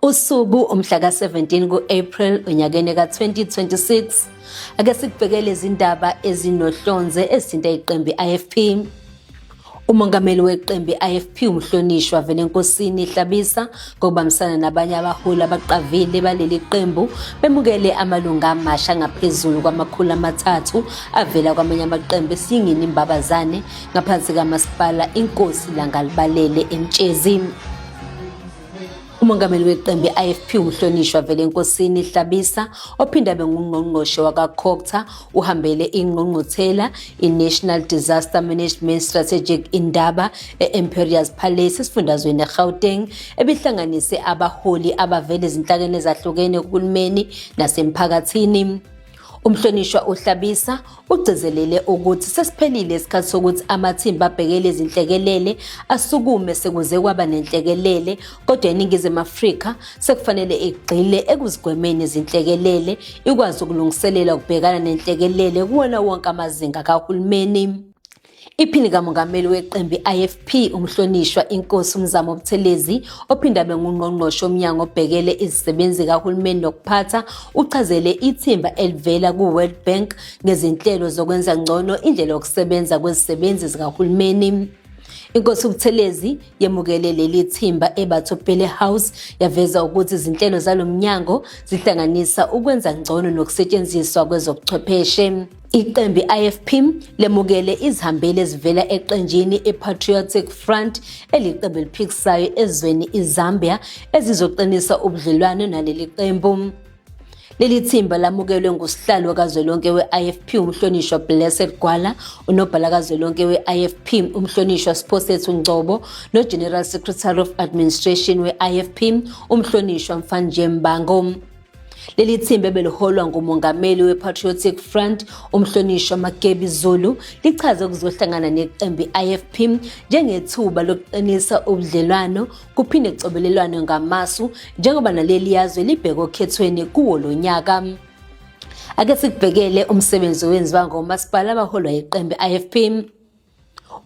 Usuku umhla ka-17 ku-April onyakeni ka-2026. Ake sikubhekele izindaba ezinohlonze ezithinta iqembu i-IFP. Umongameli weqembu i-IFP umhlonishwa Velenkosini Hlabisa ngokubambisana nabanye abaholi abaqavile baleli qembu bemukele amalungu amasha angaphezulu kwama-300 avela kwamanye amaqembu esiyingini iMbabazane ngaphansi kamasipala Inkosi Langalibalele eMtshezi. Umongameli weqembu i-IFP umhlonishwa Velenkosini Hlabisa ophinde abe ngungqongqoshe wakaCogta uhambele ingqungquthela i-National Disaster Management Strategic Indaba e-Imperials Palace esifundazweni eGauteng ebihlanganise abaholi abavela ezinhlakeni ezahlukene kuhulumeni nasemphakathini. Umhlonishwa uHlabisa ugcizelele ukuthi sesiphelile isikhathi sokuthi amathimba abhekele izinhlekelele asukume sekuze kwaba nenhlekelele kodwa iNingizimu Afrika sekufanele igxile ekuzigwemeni izinhlekelele ikwazi ukulungiselela ukubhekana nenhlekelele kuwona wonke amazinga kahulumeni. Iphini kamongameli weqembu i-IFP umhlonishwa Inkosi uMzamo Buthelezi ophinde abe ngungqongqoshe womnyango obhekele izisebenzi kahulumeni nokuphatha uchazele ithimba elivela ku-World Bank ngezinhlelo zokwenza ngcono indlela yokusebenza kwezisebenzi zikahulumeni. Inkosi uButhelezi yemukele leli thimba eBatho Pele House yaveza ukuthi izinhlelo zalo mnyango zihlanganisa ukwenza ngcono nokusetshenziswa kwezobuchwepheshe. Iqembu i-IFP lemukele izihambeli ezivela eqenjini i-Patriotic Front eliqembu eliphikisayo ezweni iZambia ezizoqinisa ubudlelwano naleli qembu. Leli thimba lamukelwe ngusihlalo kazwelonke we-IFP umhlonishwa Blessed Gwala, unobhala kazwelonke we-IFP umhlonishwa Siphosethu Ngcobo no-General Secretary of Administration we-IFP umhlonishwa Mfanje Mbango. Leli thimba ebeliholwa ngumongameli we-Patriotic Front umhlonishwa Makebi Zulu lichaze ukuzohlangana neqembu i-IFP njengethuba lokuqinisa ubudlelwano kuphinde kucobelelwane ngamasu njengoba naleli yazwe libheke okhethweni kuwo lo nyaka. Ake sikubhekele umsebenzi owenziwa ngomasipala abaholwa yiqembu i-IFP.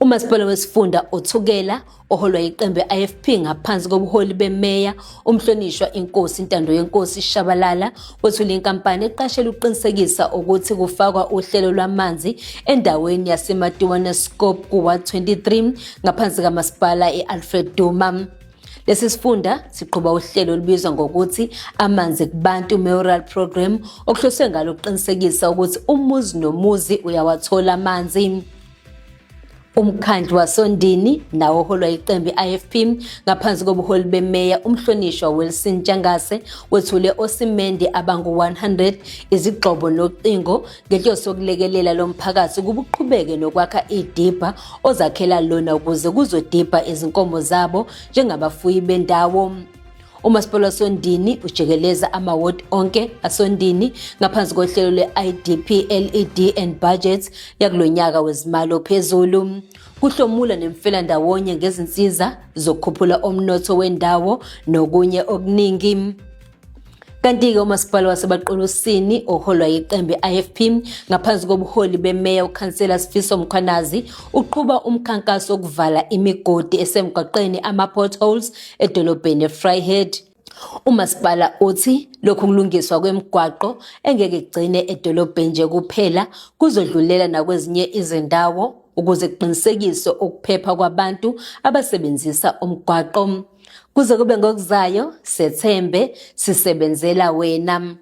Umasipala wesifunda uThukela oholwa yiqembu i-IFP ngaphansi kobuholi bemeya umhlonishwa Inkosi Ntandoyenkosi Shabalala wethule inkampani eqashelwe ukuqinisekisa ukuthi kufakwa uhlelo lwamanzi endaweni yaseMatiwanescope ku-Ward 23 ngaphansi kamasipala i-Alfred Duma. Lesi sifunda siqhuba uhlelo olubizwa ngokuthi Amanzi Kubantu Mayoral Programme okuhloswe ngalo ukuqinisekisa ukuthi umuzi nomuzi uyawathola amanzi. Umkhandlu wasoNdini nawo oholwa iqembu i-IFP ngaphansi kobuholi bemeya umhlonishwa Wilson Ntshangase wethule osimende abangu-100 izigxobo nocingo ngenhloso yokulekelela lo mphakathi ukuba uqhubeke nokwakha idibha ozakhela lona ukuze kuzodibha izinkomo zabo njengabafuyi bendawo. Umasipala wasoNdini ujikeleza amawodi onke asoNdini ngaphansi kohlelo lwe-IDP LED and Budget yakulo nyaka wezimali ophezulu. Kuhlomula nemfelandawonye ngezinsiza zokukhuphula umnotho wendawo nokunye okuningi. Kanti-ke umasipala waseBaqulusini oholwa yiqembu i-IFP ngaphansi kobuholi bemeya ukhansela Sifiso Mkhwanazi uqhuba umkhankaso wokuvala imigodi esemgwaqeni ama-potholes edolobheni eVryheid. Umasipala uthi lokhu kulungiswa kwemigwaqo engeke kugcine edolobheni nje kuphela kuzodlulela nakwezinye izindawo ukuze kuqinisekiswe ukuphepha kwabantu abasebenzisa umgwaqo. Kuze kube ngokuzayo, sethembe, sisebenzela wena.